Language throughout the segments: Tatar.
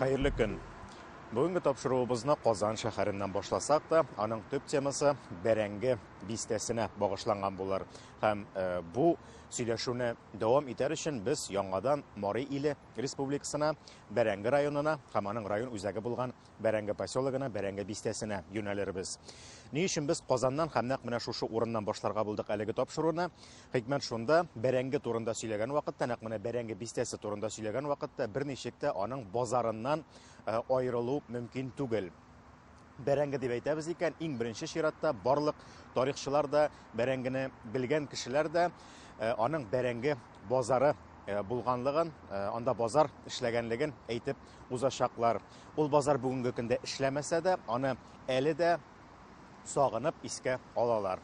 Хәерле көн! Бүгенге тапшыруыбызны Казан шәһәреннән башласак та, аның төп темасы Бәрәңге бистәсенә багышланган булыр. Һәм э, бу сөйләшүне дәвам итәр өчен без яңадан Мари иле республикасына, Бәрәңге районына һәм аның район үзәге булган Бәрәңге поселогына, Бәрәңге бистәсенә юнәлербез. Ни өчен без Казаннан һәм нәкъ менә шушы урыннан башларга булдык әлеге тапшыруны? Хикмәт шунда, бәрәңге турында сөйләгән вакытта, нәкъ менә бәрәңге бистәсе турында сөйләгән вакытта берничек тә аның базарыннан э, аерылу мөмкин түгел. Бәрәңге дип әйтәбез икән, иң беренче чиратта барлык тарихчылар да, бәрәңгене белгән кешеләр дә э, аның бәрәңге базары э, булганлыгын, анда базар эшләгәнлеген әйтеп узачаклар. Ул базар бүгенге көндә эшләмәсә дә, аны әле дә сагынып искә алалар.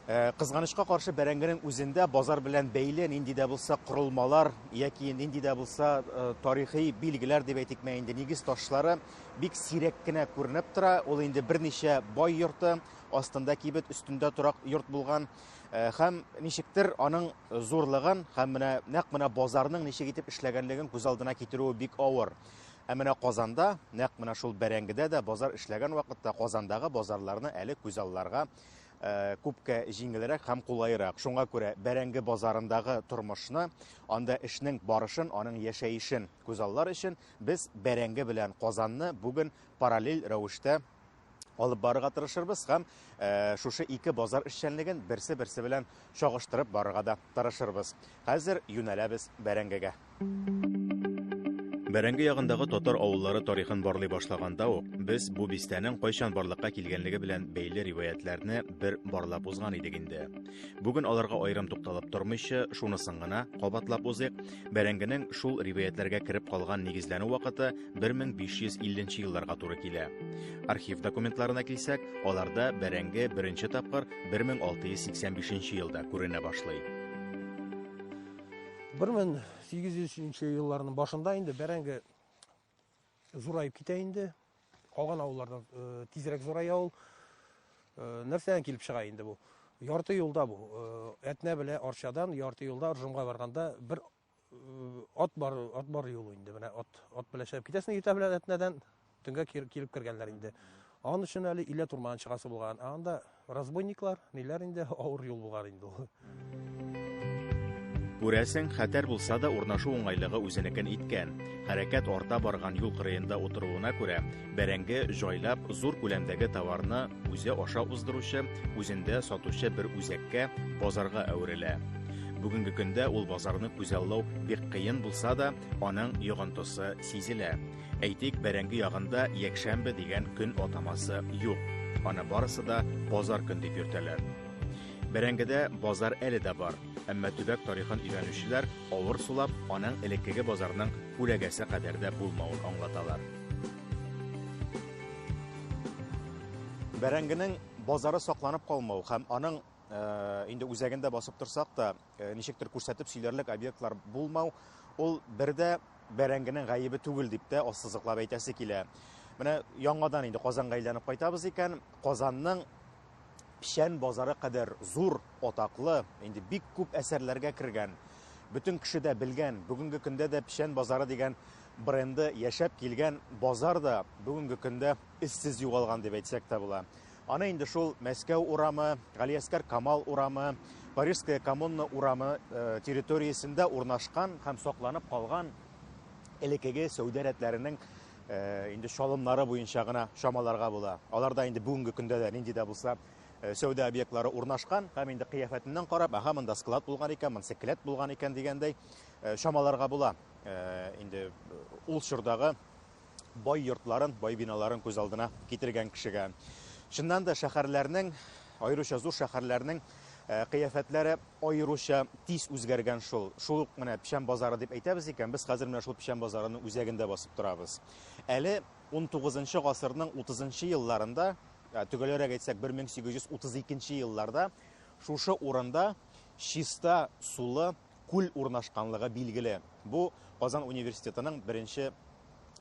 Э, кызганычка каршы бәрәңгенең үзендә базар белән бәйле нинди дә булса корылмалар яки нинди дә булса э, тарихи билгеләр дип әйтикме инде нигез ташлары бик сирәк кенә күренеп тора. Ул инде берничә бай йорты астында кибет, өстендә торак йорт булган э, һәм ничектер аның зурлыгын һәм менә нәкъ менә базарның ничек итеп эшләгәнлеген күз алдына китерүе бик авыр. Ә менә Казанда, нәкъ менә шул бәрәңгедә дә базар эшләгән вакытта Казандагы базарларны әле күзалларга э, күпкә җиңелрәк һәм кулайрак. Шуңа күрә бәрәңге базарындагы тормышны, анда эшнең барышын, аның яшәешен күзаллар өчен без бәрәңге белән Казанны бүген параллель рәвештә алып барырга тырышырбыз һәм э, шушы ике базар эшчәнлеген берсе-берсе белән чагыштырып барырга да тырышырбыз. Хәзер юнәләбез бәрәңгегә. Бәрәңге ягындагы татар авыллары тарихын барлый башлаганда ук, без бу бистәнең кайчан барлыкка килгәнлеге белән бәйле риваятьләрне бер барлап узган идек инде. Бүген аларга аерым тукталып тормыйча, шунысын гына кабатлап узыйк, бәрәңгенең шул риваятьләргә кереп калган нигезләнү вакыты 1550 елларга туры килә. Архив документларына килсәк, аларда бәрәңге беренче тапкыр 1685 елда күренә башлый. 1800 елларның башында инде бәрәңге зураеп китә инде. Калган авыллардан э, тизрәк зурая ул. Э, нәрсәдән килеп чыга инде бу? Ярты юлда бу. Э, Әтнә белән Арчадан ярты юлда Оржомга барганда бер ат бар, ат бар юлы инде. Менә ат, ат белән чыгып китәсең иртә белән Әтнәдән, төнгә килеп кергәннәр инде. Аның өчен әле Илә урманын чыгасы булган. Ә анда разбойниклар, ниләр инде, авыр юл булган инде ул. Күрәсең, хәтәр булса да урнашу уңайлыгы үзенекен иткән. Хәрәкәт арта барган юл кырыенда утыруына күрә, бәрәңге җайлап зур күләмдәге товарны үзе аша уздыручы, үзендә сатучы бер үзәккә, базарга әверелә. Бүгенге көндә ул базарны күзаллау бик кыен булса да, аның йогынтысы сизелә. Әйтик, бәрәңге ягында якшәмбе дигән көн атамасы юк. Аны барысы да базар көн дип йөртәләр. Бәрәңгедә базар әле дә бар, әмма төбәк тарихын өйрәнүчеләр авыр сулап, аның элеккеге базарның күләгәсе кадәр дә булмавын аңлаталар. Бәрәңгенең базары сакланып калмау һәм аның э, инде үзәгендә басып торсак та, э, ничектер күрсәтеп сөйләрлек объектлар булмау, ул бер дә бәрәңгенең гаебе түгел дип тә ассызыклап әйтәсе килә. Менә яңадан инде Казанга әйләнеп кайтабыз икән, Казанның Печән базары кадәр зур, атаклы, инде бик күп әсәрләргә кергән, бөтен кеше дә белгән, бүгенге көндә дә Печән базары дигән бренды яшәп килгән базар да бүгенге көндә эзсез югалган дип әйтсәк тә була. Аны инде шул Мәскәү урамы, Галиәскәр Камал урамы, Парижская коммуна урамы э, территориясендә урнашкан һәм сакланып калган элеккеге сәүдә рәтләренең э, инде чалымнары буенча гына чамаларга була. Аларда инде бүгенге көндә дә нинди дә булса э, сәүдә объектлары урнашкан һәм инде кыяфәтеннән карап, аһа, монда склад булган икән, монысы келәт булган икән дигәндәй чамаларга була. Инде ул чордагы бай йортларын, бай биналарын күз алдына китергән кешегә. Чыннан да шәһәрләрнең, аеруча зур шәһәрләрнең э, кыяфәтләре аеруча тиз үзгәргән шул. Шул ук менә Печән базары дип әйтәбез икән, без хәзер менә шул Печән базарының үзәгендә басып торабыз. Әле 19 гасырның 30 елларында, э, төгәлрәк әйтсәк, 1832 елларда шушы урында чиста сулы күл урнашканлыгы билгеле. Бу Казан университетының беренче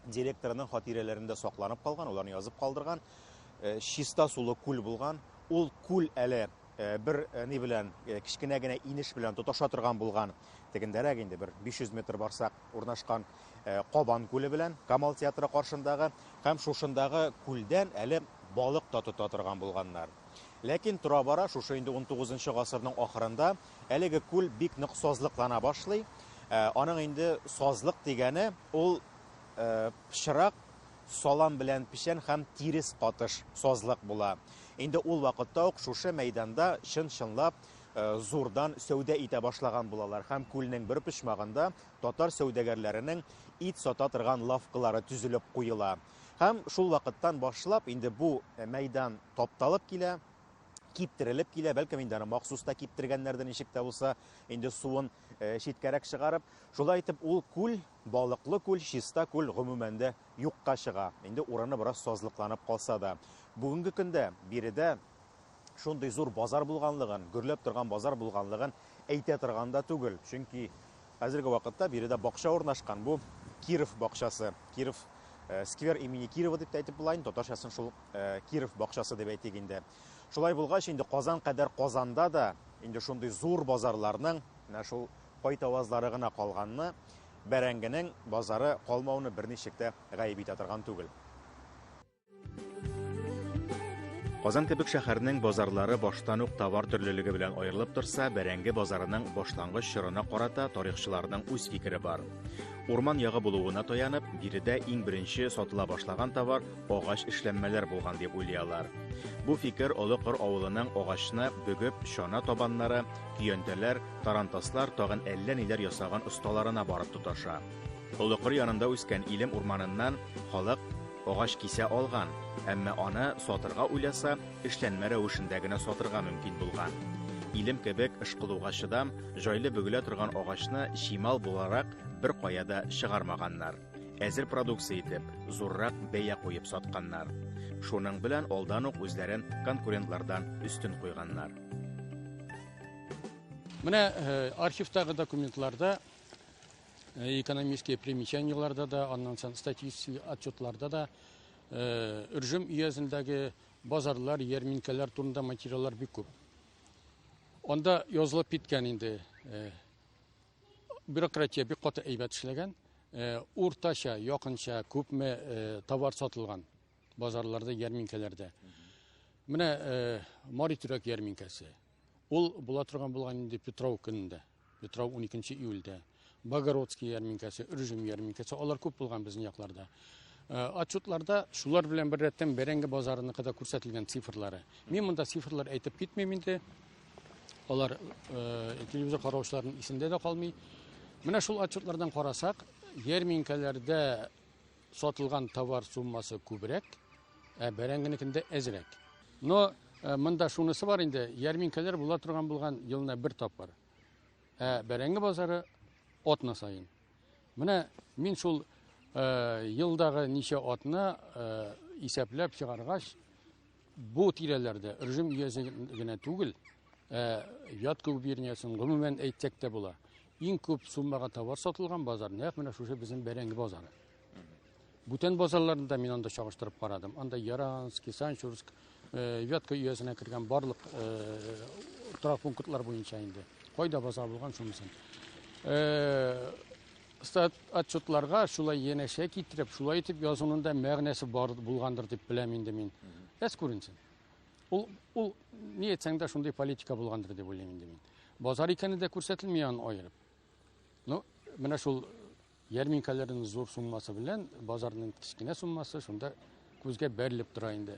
директорының хатирәләрендә сакланып калган, уларны язып калдырган. Э, чиста сулы күл булган. Ул күл әле бер ни белән, кечкенә генә инеш белән тоташа торган булган. Тегендәрәк инде бер 500 метр барсак урнашкан Кабан күле белән, Камал театры каршындагы һәм шушындагы күлдән әле балык та тота торган булганнар. Ләкин тора-бара шушы инде 19 гасырның ахырында әлеге күл бик нык сазлыклана башлый. Аның инде сазлык дигәне ул пычрак салам белән печән һәм тирес катыш сазлык була. Инде ул вакытта ук шушы мәйданда чын-чынлап зурдан сәүдә итә башлаган булалар һәм күлнең бер почмагында татар сәүдәгәрләренең ит сата торган лавкалары төзелеп куела. Һәм шул вакыттан башлап инде бу мәйдан тапталып килә, киптерелеп килә, бәлкем инде аны махсус та киптергәннәрдер ничек тә булса, инде суын читкәрәк чыгарып. Шулай итеп ул күл, балыклы күл, чиста күл гомумән дә юкка чыга. Инде урыны бераз сазлыкланып калса да. Бүгенге көндә биредә шундый зур базар булганлыгын, гөрләп торган базар булганлыгын әйтә торган да түгел. Чөнки хәзерге вакытта биредә бакча урнашкан. Бу Киров бакчасы. Киров сквер имени Кирова дип тә әйтеп була инде, татарчасын шул Киров бакчасы дип әйтик инде. Шулай булгач, инде Казан кадәр Казанда да инде шундый зур базарларның менә шул кайтавазлары гына калганны, бәрәңгенең базары калмауны берничек тә гаеп итә торган түгел. Казан кебек шәһәрнең базарлары баштан ук товар төрлелеге белән аерылып торса, бәрәңге базарының башлангыч чорына карата тарихчыларның үз фикере бар. Урман ягы булуына таянып, биредә иң беренче сатыла башлаган товар агач эшләнмәләр булган дип уйлый алар. Бу фикер Олы Кыр авылының агачны бөгеп чана табаннары, көянтәләр, тарантаслар, тагын әллә ниләр ясаган осталарына барып тоташа. Олы Кыр янында үскән илем урманыннан халык агач кисә алган, әмма аны сатырга уйласа, эшләнмә рәвешендә генә сатырга мөмкин булган. Илем кебек ышкылуга чыдам, җайлы бөгелә торган агачны чимал буларак бер кая да чыгармаганнар. Әзер продукция итеп, зуррак бәя куеп сатканнар. Шуның белән алдан ук үзләрен конкурентлардан өстен куйганнар. Менә архивтагы документларда, экономические примечанияларда да, аннан соң статистик отчетларда да, Өрҗем өязендәге базарлар, ярминкәләр турында материаллар бик күп. Анда язылып киткән инде, бюрократия бик каты әйбәт эшләгән, уртача, якынча күпме товар сатылган базарларда, ярминкәләрдә. Менә Мари Төрәк ярминкәсе. Ул була торган булган инде Петров көнендә, Петров 12 июльдә. Богородский ярминкәсе, Өрҗем ярминкәсе, алар күп булган безнең якларда. Отчетларда шулар белән бер рәттән бәрәңге базарыныкы да күрсәтелгән цифрлары. Мин монда цифрлар әйтеп китмим инде. Алар телевизор караучыларның исендә дә калмый. Менә шул отчетлардан карасак, ярминкәләрдә сатылган товар суммасы күбрәк, ә бәрәңгенекендә әзрәк. Но монда шунысы бар инде, ярминкәләр була торган булган елына бер тапкыр. Ә бәрәңге базары атна сайын. Менә мин шул елдагы ничә атна исәпләп чыгаргач, бу тирәләрдә Өрҗем өязе генә түгел, Вятка губерниясен гомумән әйтсәк тә була. Иң күп суммага товар сатылган базар нәкъ менә шушы безнең бәрәңге базары. Бүтән базарларында мин анда чагыштырып карадым. Анда Яранск, Кисанчурск, Вятка өязенә кергән барлык торак пунктлар буенча инде. Кайда базар булган шунысын. Отчетларга шулай янәшә китереп, шулай итеп язуның да мәгънәсе бар булгандыр дип беләм инде мин. Әз күренсен. Ул ни әйтсәң дә шундый политика булгандыр дип уйлыйм инде мин. Базар икәне дә күрсәтелми аны аерып. Ну, менә шул ярминкәләрнең зур суммасы белән базарның кечкенә суммасы шунда күзгә бәрелеп тора инде.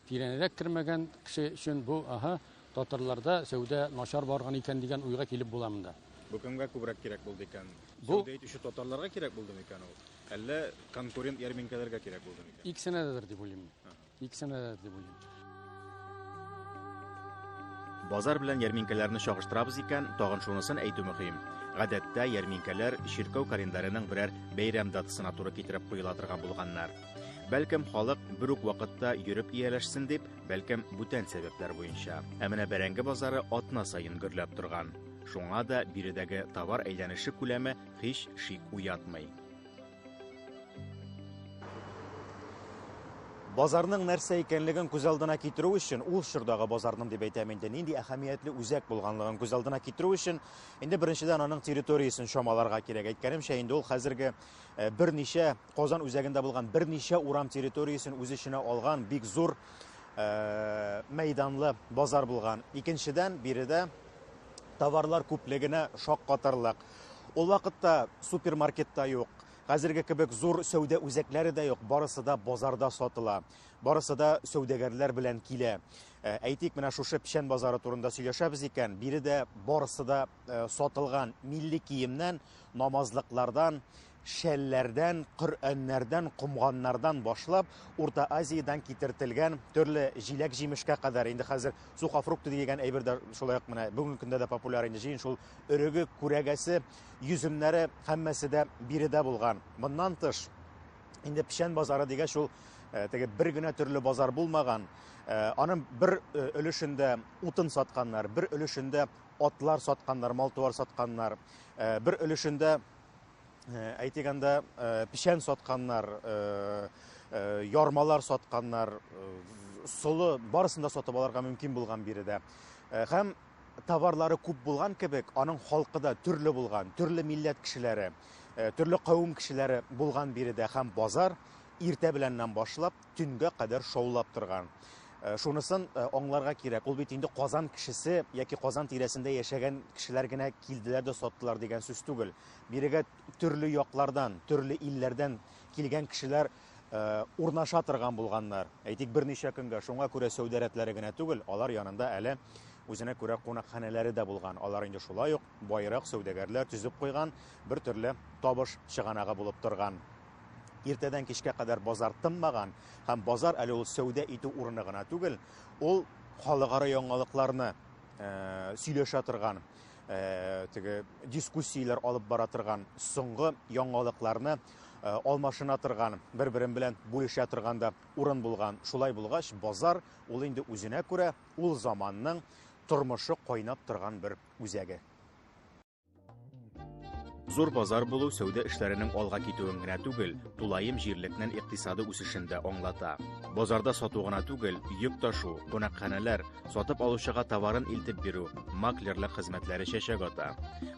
Тирәнрәк кермәгән кеше өчен бу, аһа, татарларда сәүдә начар барган икән дигән уйга килеп була монда. Бу кемгә күбрәк кирәк булды икән? Бу Сәүдә итүче татарларга кирәк булды микән ул? Әллә конкурент ярминкәләргә кирәк булды микән? Икесенә дә дип уйлыйм. Икесенә дә дип уйлыйм. Базар белән ярминкәләрне чагыштырабыз икән, тагын шунысын әйтү мөһим. Гадәттә ярминкәләр чиркәү календарының берәр бәйрәм датасына туры китереп куела торган булганнар. Бәлкем халык бер үк вакытта йөреп ияләшсен дип, бәлкем бүтән сәбәпләр буенча. Ә менә бәрәңге базары атна саен гөрләп торган. Шуңа да биредәге товар әйләнеше күләме һич шик уятмый. Базарның нәрсә икәнлеген күз алдына китерү өчен, ул чордагы базарның дип әйтәм инде, нинди әһәмиятле үзәк булганлыгын күз алдына китерү өчен, инде беренчедән аның территориясен чамаларга кирәк. Әйткәнемчә, инде ул хәзерге э, берничә Казан үзәгендә булган берничә урам территориясен үз эченә алган бик зур э, мәйданлы базар булган. Икенчедән, биредә товарлар күплегенә шаккатырлык. Ул вакытта супермаркет та юк, хәзерге кебек зур сәүдә үзәкләре дә юк, барысы да базарда сатыла. Барысы да сәүдәгәрләр белән килә. Э, әйтик, менә шушы печән базары турында сөйләшәбез икән, биредә барысы да э, сатылган милли киемнән, намазлыклардан, шәлләрдән, Коръәннәрдән, комганнардан башлап, Урта Азиядән китертелгән төрле җиләк-җимешкә кадәр. Инде хәзер сухофрукты дигән әйбер дә шулай ук менә бүгенге көндә дә популяр инде җыен шул өреге, күрәгәсе, йөземнәре һәммәсе дә биредә булган. Моннан тыш, инде печән базары дигәч, ул э, теге бер генә төрле базар булмаган. Э, аның бер э, өлешендә утын сатканнар, бер өлешендә атлар сатканнар, мал-туар сатканнар, бер өлешендә әйтик анда печән сатканнар, ярмалар сатканнар, солы барысын да сатып алырга мөмкин булган биредә. Һәм товарлары күп булган кебек, аның халкы да төрле булган, төрле милләт кешеләре, төрле кавым кешеләре булган биредә һәм базар иртә беләннән башлап төнгә кадәр шаулап торган. Шунысын аңларга кирәк, ул бит инде Казан кешесе яки Казан тирәсендә яшәгән кешеләр генә килделәр дә саттылар дигән сүз түгел. Бирегә төрле яклардан, төрле илләрдән килгән кешеләр урнаша торган булганнар. Әйтик, берничә көнгә. Шуңа күрә сәүдә рәтләре генә түгел, алар янында әле үзенә күрә кунакханәләре дә булган. Алар инде шулай ук байрак сәүдәгәрләр төзеп куйган бер төрле табыш чыганагы булып торган. Иртәдән кичкә кадәр базар тынмаган һәм базар әле ул сәүдә итү урыны гына түгел, ул халыкара яңалыкларны э, сөйләшә торган, э, теге дискуссияләр алып бара торган, соңгы яңалыкларны э, алмашына торган, бер-берен белән бүлешә торган да урын булган. Шулай булгач, базар ул инде үзенә күрә ул заманның тормышы кайнап торган бер үзәге. Зур базар булу сәүдә эшләренең алга китүен генә түгел, тулаем җирлекнең икътисады үсешен дә аңлата. Базарда сату гына түгел, йөк ташу, кунакханәләр, сатып алучыга товарын илтеп бирү, маклерлык хезмәтләре чәчәк ата.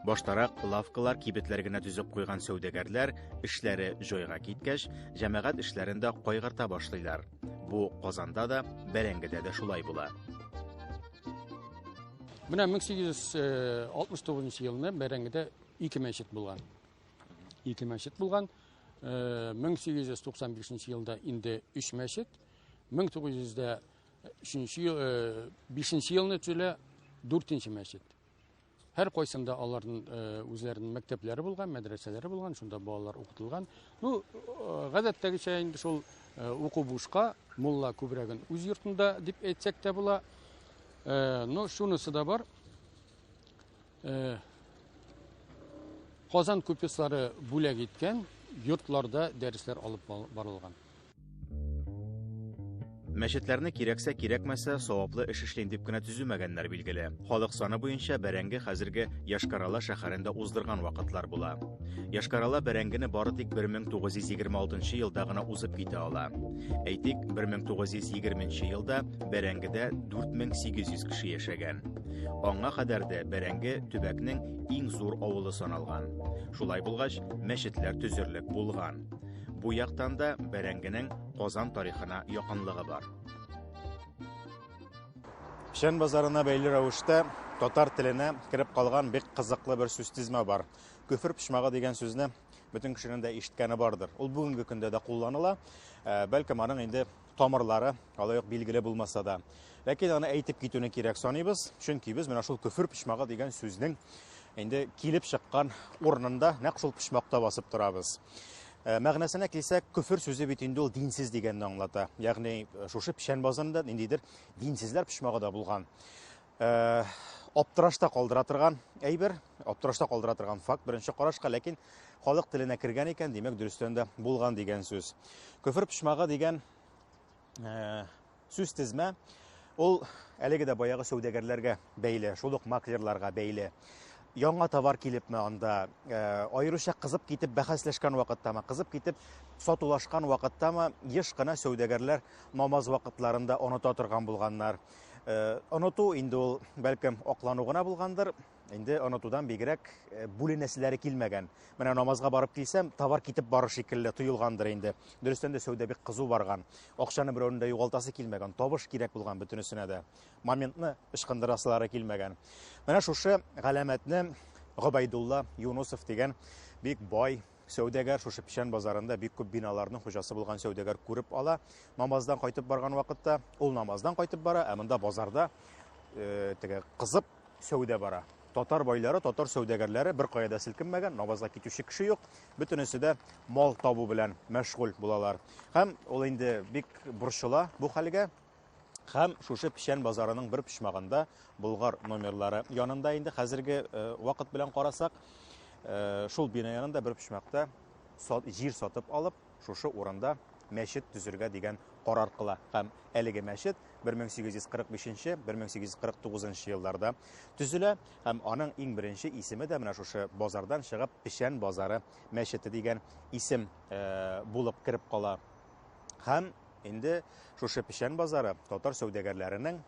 Баштарак лавкалар, кибетләр генә төзеп куйган сәүдәгәрләр, эшләре җайга киткәч, җәмәгать эшләрен дә кайгырта башлыйлар. Бу Казанда да, Бәрәңгедә дә шулай була. Менә 1869 елны Бәрәңгедә ике мәчет булган. Ике мәчет булган. 1895 елда инде өч мәчет. 1903 елны төзелә дүртенче мәчет. Һәр кайсында аларның үзләренең мәктәпләре булган, мәдрәсәләре булган, шунда балалар укытылган. Ну, гадәттәгечә инде шул уку бушка, мулла күбрәген үз йортында дип әйтсәк тә була. Но шунысы да бар. Казан купецлары бүләк иткән йортларда дәресләр алып барылган. Мәчетләрне кирәксә кирәкмәсә саваплы эш эшлим дип кенә төземәгәннәр билгеле. Халык саны буенча бәрәңге хәзерге Йошкар-Ола шәһәрендә уздырган вакытлар була. Йошкар-Ола бәрәңгене бары тик 1926 елда гына узып китә ала. Әйтик, 1920 елда бәрәңгедә 4800 кеше яшәгән. Аңа кадәр дә бәрәңге төбәкнең иң зур авылы саналган. Шулай булгач, мәчетләр төзерлек булган. Бу яктан да бәрәңгенең Казан тарихына якынлыгы бар. Печән базарына бәйле рәвештә татар теленә кереп калган бик кызыклы бер сүзтезмә бар. Көфер почмагы дигән сүзне бөтен кешенең дә ишеткәне бардыр. Ул бүгенге көндә дә кулланыла. Э, бәлкем аның инде тамырлары алай ук билгеле булмаса да. Ләкин аны әйтеп китүне кирәк саныйбыз, чөнки без менә шул көфер почмагы дигән сүзнең инде килеп чыккан урынында нәкъ шул почмакта басып торабыз. Э, мәгънәсенә килсәк, көфер сүзе бит инде ул динсез дигәнне аңлата. Ягъни э, шушы печән базарында ниндидер динсезләр почмагы да булган. Э, аптырашта калдыра торган әйбер, аптырашта калдыра торган факт беренче карашка, ләкин халык теленә кергән икән, димәк, дөрестән дә булган дигән сүз. Көфер почмагы дигән э, сүз тезмә ул әлеге дә баягы сәүдәгәрләргә бәйле, шул ук маклерларга бәйле. Яңа товар килепме анда, аеруча кызып китеп бәхәсләшкән вакыттамы, кызып китеп сатулашкан вакыттамы, еш кына сәүдәгәрләр намаз вакытларында оныта торган булганнар. Оныту инде ул, бәлкем, аклану гына булгандыр. Инде онытудан бигрәк бүленәселәре килмәгән. Менә намазга барып килсәм, товар китеп барыр шикелле тоелгандыр инде. Дөрестән дә сәүдә бик кызу барган. Акчаны берәүнең дә югалтасы килмәгән, табыш кирәк булган бөтенесенә дә. Моментны ычкындырасылары килмәгән. Менә шушы галәмәтне Гобәйдулла Юнусов дигән бик бай сәүдәгәр, шушы Печән базарында бик күп биналарның хуҗасы булган сәүдәгәр күреп ала. Намаздан кайтып барган вакытта, ул намаздан кайтып бара, ә монда базарда теге кызып сәүдә бара. Татар байлары, татар сәүдәгәрләре бер кая да селкенмәгән, намазга китүче кеше юк. Бөтенесе дә мал табу белән мәшгуль булалар. Һәм ул инде бик борчыла бу хәлгә. Һәм шушы Печән базарының бер почмагында Болгар номерлары янында инде хәзерге вакыт белән карасак, шул бина янында бер почмакта җир сатып алып, шушы урында мәчет төзергә дигән карар кыла. Һәм әлеге мәчет 1845, 1849 елларда төзелә һәм аның иң беренче исеме дә менә шушы базардан чыгып Печән базары мәчете дигән исем булып кереп кала. Һәм инде шушы Печән базары татар сәүдәгәрләренең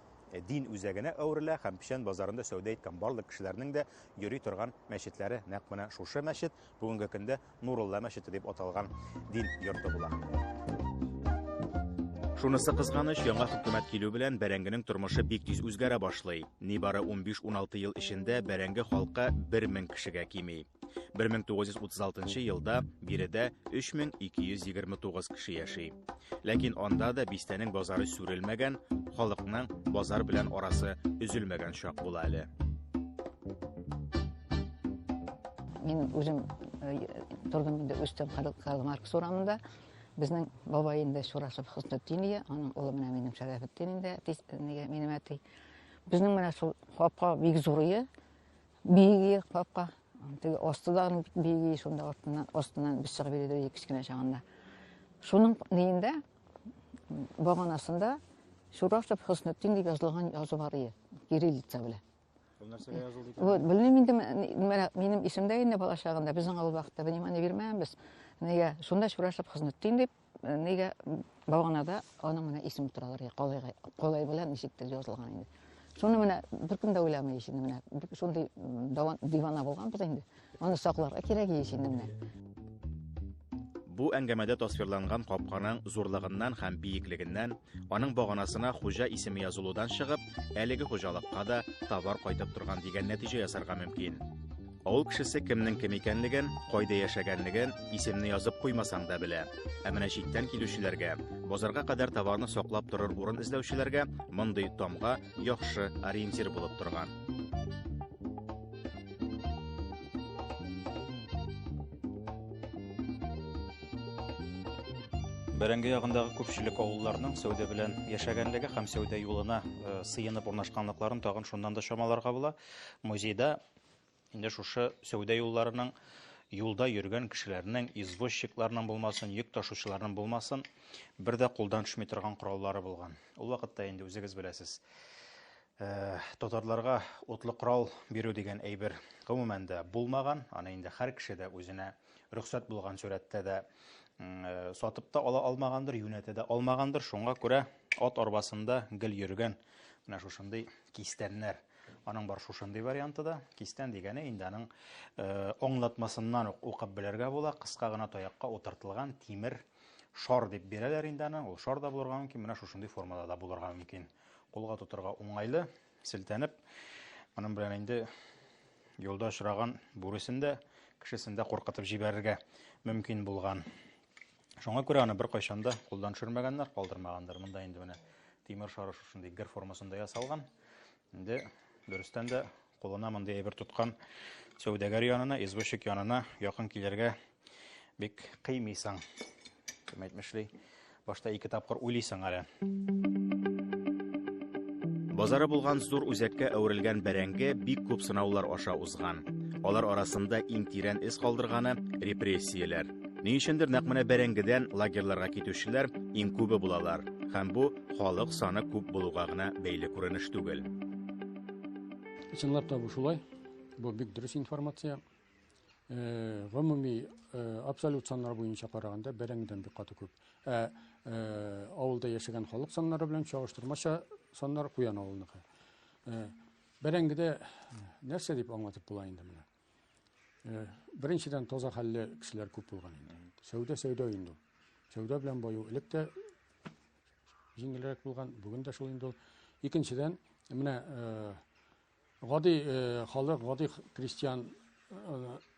дин үзәгенә әверелә һәм Печән базарында сәүдә иткән барлык кешеләрнең дә йөри торган мәчетләре нәкъ менә шушы мәчет, бүгенге көндә Нурулла мәчете дип аталган дин йорты була. Шунысы кызганыч, яңа хөкүмәт килү белән бәрәңгенең тормышы бик тиз үзгәрә башлый. Нибары 15-16 ел эчендә бәрәңге халкы 1000 кешегә кими. 1936 елда биредә 3229 кеше яши. Ләкин анда да бистәнең базары сүрелмәгән, халыкның базар белән арасы өзелмәгән чак була әле. Мин үзем тордым инде үстем Карл Маркс урамында. Безнең бабай инде Чурашев Хөснетдин ие, аның улы менә минем Шәрәфетдин инде, әти, нигә минем әти. Безнең менә шул капка бик зур ие, биек ие капка. Теге асты да аның бик биек ие, шунда артыннан, астыннан без чыгып йөридек ие кечкенә чагында. Шуның ниендә, баганасында Чурашев Хөснетдин дип язылган язу бар ие, кириллица белән. Ул нәрсәгә язылды икән? Вот, белмим инде, менә минем исемдә инде бала чагында, безнең авыл вакытта внимание бирмәгәнбез. Нигә? Шунда Чурашев Хөснетдин дип, нигә баганада аның менә исеме торалар, калайга, калай белән ничектер язылган инде. Шуны менә беркем дә уйламый ич инде менә. Бик шундый дивана булганбыз инде. Аны сакларга кирәк ич инде менә. Бу әңгәмәдә тасвирланган капканың зурлыгыннан һәм биеклегеннән, аның баганасына хуҗа исеме язылудан чыгып, әлеге хуҗалыкка да товар кайтып торган дигән нәтиҗә ясарга мөмкин. Авыл кешесе кемнең кем икәнлеген, кайда яшәгәнлеген исемне язып куймасаң да белә. Ә менә читтән килүчеләргә, базарга кадәр товарны саклап торыр урын эзләүчеләргә мондый тамга яхшы ориентир булып торган. Бәрәңге ягындагы күпчелек авылларның сәүдә белән яшәгәнлеге һәм сәүдә юлына сыенып урнашканлыкларын тагын шуннан да чамаларга була. Музейда инде шушы сәүдә юлларының юлда йөргән кешеләрнең, извозчикларның булмасын, йөк ташучыларның булмасын, бер дә кулдан төшми торган кораллары булган. Ул вакытта инде үзегез беләсез, татарларга утлы корал бирү дигән әйбер гомумән дә булмаган. Аны инде һәр кеше дә үзенә рөхсәт булган сурәттә дә сатып та ала алмагандыр, юнәтә дә алмагандыр. Шуңа күрә ат арбасында гел йөргән менә шушындый кистәннәр. Аның бар шушындый варианты да. Кистән дигәне инде аның аңлатмасыннан ук укып белергә була. Кыска гына таякка утыртылган тимер шар дип бирәләр инде аны. Ул шар да булырга мөмкин, менә шушындый формада да булырга мөмкин. Кулга тотырга уңайлы, селтәнеп, моның белән инде юлда очраган бүресен дә, кешесен дә куркытып җибәрергә мөмкин булган. Шуңа күрә аны беркайчан да кулдан төшермәгәннәр, калдырмаганнар. Монда инде менә тимер шары шушындый гер формасында ясалган. Инде дөрестән дә кулына мондый әйбер тоткан сәүдәгәр янына, извозчик янына якын килергә бик кыймыйсың. Кем әйтмешли, башта ике тапкыр уйлыйсың әле. Базары булган зур үзәккә әверелгән бәрәңге бик күп сынаулар аша узган. Алар арасында иң тирән эз калдырганы репрессияләр. Ни өчендер нәкъ менә бәрәңгедән лагерьларга китүчеләр иң күбе булалар. Һәм бу халык саны күп булуга гына бәйле күренеш түгел. Чынлап та бу шулай. Бу бик дөрес информация. Гомуми абсолют саннар буенча караганда бәрәңгедән бик каты күп. Ә авылда яшәгән халык саннары белән чагыштырмача саннар Куян авылыныкы. Бәрәңгедә нәрсә дип аңлатып була инде менә? Беренчедән, таза хәлле кешеләр күп булган инде. Сәүдә сәүдә инде ул. Сәүдә белән баю элек тә җиңелрәк булган, бүген дә шул инде ул. Икенчедән, менә гади халык, гади крестьян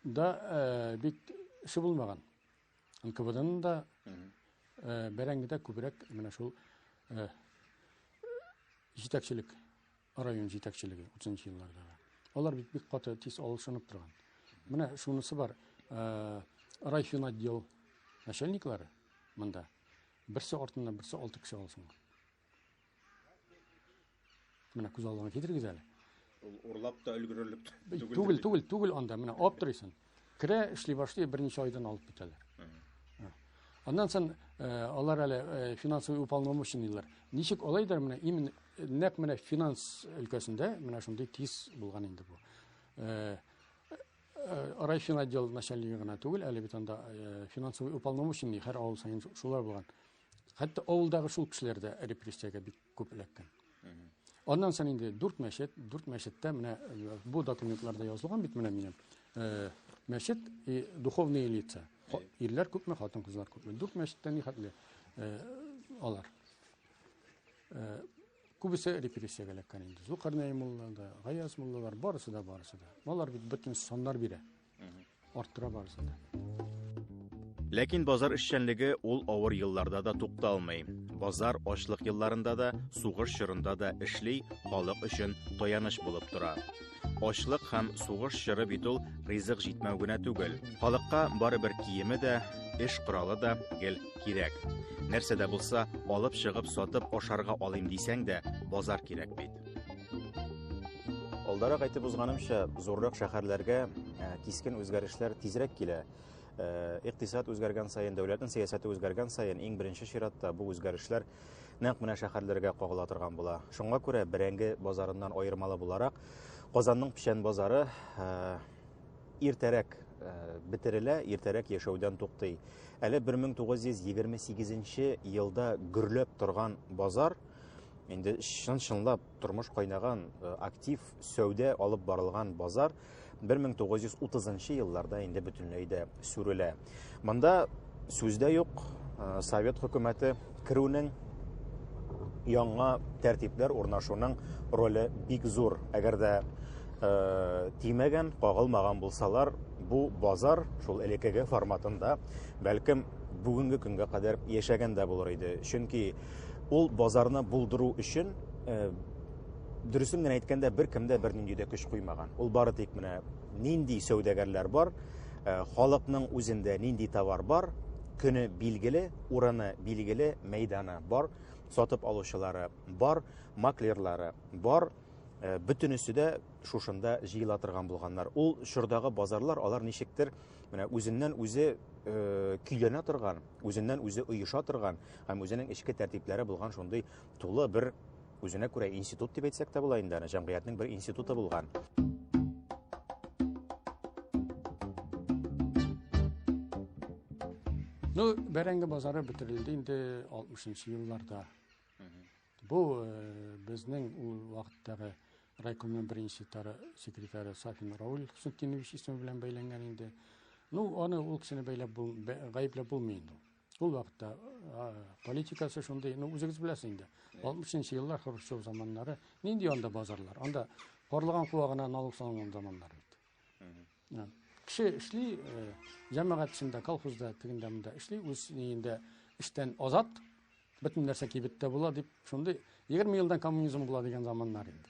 да бик эше булмаган. НКВДның да бәрәңгедә күбрәк менә шул җитәкчелек, район җитәкчелеге 30 еллардагы. Алар бит бик каты тиз алышынып торган. Менә шунысы бар. Райфинотдел начальниклары монда берсе артыннан берсе 6 кеше алышынган. Менә күз алдына китерегез әле. Ул урлап та өлгерерлек түгел. Түгел, түгел, түгел анда. Менә аптырыйсың. Керә, эшли башлый, берничә айдан алып китәләр. Аннан соң алар әле финансовый уполномоченныйлар. Ничек алайдыр менә именно нәкъ менә финанс өлкәсендә менә шундый тиз булган инде бу. Райфинотдел начальнигы гына түгел, әле бит анда финансовый уполномоченный һәр авыл саен шулар булган. Хәтта авылдагы шул кешеләр дә репрессиягә бик күп эләккән. Аннан соң инде дүрт мәчет, дүрт мәчеттә менә бу документларда язылган бит менә минем. Мәчет и духовные лица. Ирләр күпме, хатын-кызлар күпме. Дүрт мәчеттә ни хәтле алар. Күбесе репрессиягә эләккән инде. Зулкарнай мулла да, Гаяз муллалар, барысы да, барысы да. Алар бит бөтен саннар бирә. Арттыра барысын да. Ләкин базар эшчәнлеге ул авыр елларда да тукталмый. Базар ачлык елларында да, сугыш чорында да эшли, халык өчен таяныч булып тора. Ачлык һәм сугыш чоры бит ул ризык җитмәү генә түгел. Халыкка барыбер киеме дә, эш коралы да гел кирәк. Нәрсә дә булса, алып чыгып сатып ашарга алыйм дисәң дә, базар кирәк бит. Алдарак әйтеп узганымча, зуррак шәһәрләргә кискен үзгәрешләр тизрәк килә. Икътисад үзгәргән саен, дәүләтнең сәясәте үзгәргән саен, иң беренче чиратта бу үзгәрешләр нәкъ менә шәһәрләргә кагыла торган була. Шуңа күрә бәрәңге базарыннан аермалы буларак, Казанның печән базары иртәрәк бетерелә, иртәрәк яшәүдән туктый. Әле 1928 елда гөрләп торган базар, инде чын-чынлап тормыш кайнаган, актив сәүдә алып барылган базар 1930 елларда инде бөтенләй дә сүрелә. Монда сүз дә юк, Совет хөкүмәте керүнең, яңа тәртипләр урнашуның роле бик зур. Әгәр дә тимәгән, кагылмаган булсалар, бу базар шул элеккеге форматында бәлкем бүгенге көнгә кадәр яшәгән дә булыр иде. Чөнки ул базарны булдыру өчен, дөресен генә әйткәндә, беркем дә бернинди дә көч куймаган. Ул бары тик менә нинди сәүдәгәрләр бар, халыкның үзендә нинди товар бар, көне билгеле, урыны билгеле, мәйданы бар, сатып алучылары бар, маклерлары бар, бөтенесе дә шушында җыела торган булганнар. Ул чордагы базарлар, алар ничектер менә үзеннән үзе көйләнә торган, үзеннән үзе оеша торган һәм үзенең эчке тәртипләре булган шундый тулы бер үзенә күрә институт дип әйтсәк тә була инде, аны җәмгыятьнең бер институты булган. Ну, бәрәңге базары бетерелде инде 60 елларда. Бу безнең ул вакыттагы райкомның беренче секретаре Сафин Рауль Хөснетдинович исеме белән бәйләнгән инде. Ну, аны ул кешене бәйләп гаепләп булмый инде. Ул вакытта политикасы шундый, ну, үзегез беләсез инде. 60 еллар Хрущев заманнары, нинди анда базарлар? Анда карлыган куагына налог салынган заманнар бит. Кеше эшли, җәмәгать эшендә, колхозда, тегендә монда эшли, үз инде эштән азат, бөтен нәрсә кибеттә була дип, шундый 20 елдан коммунизм була дигән заманнар инде.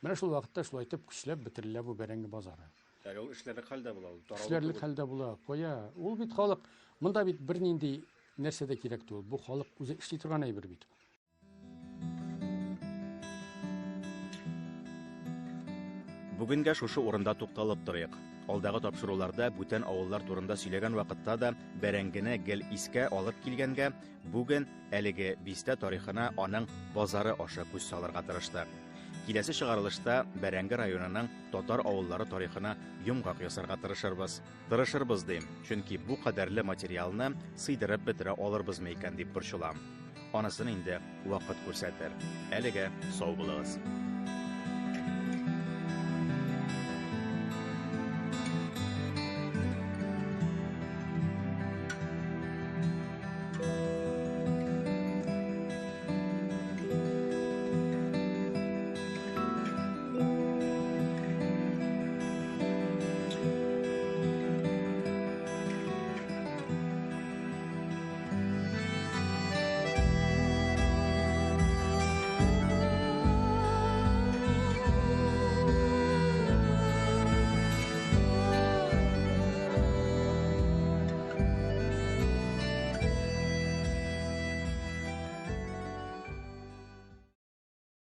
Менә шул вакытта шулай итеп көчләп бетерелә бу бәрәңге базары. Әле ул эшләрлек хәлдә була, ул таралу Эшләрлек түгел. хәлдә була. Кая? Ул бит халык, монда бит бернинди нәрсә дә кирәк түгел. Бу халык үзе эшли торган әйбер бит. Бүгенгә шушы урында тукталып торыйк. Алдагы тапшыруларда бүтән авыллар турында сөйләгән вакытта да бәрәңгене гел искә алып килгәнгә, бүген әлеге бистә тарихына аның базары аша күз салырга тырыштык. Киләсе чыгарылышта Бәрәңге районының татар авыллары тарихына йомгак ясарга тырышырбыз. Тырышырбыз дим, чөнки бу кадәрле материалны сыйдырып бетерә алырбызмы икән дип борчылам. Анысын инде вакыт күрсәтер. Әлегә сау булыгыз.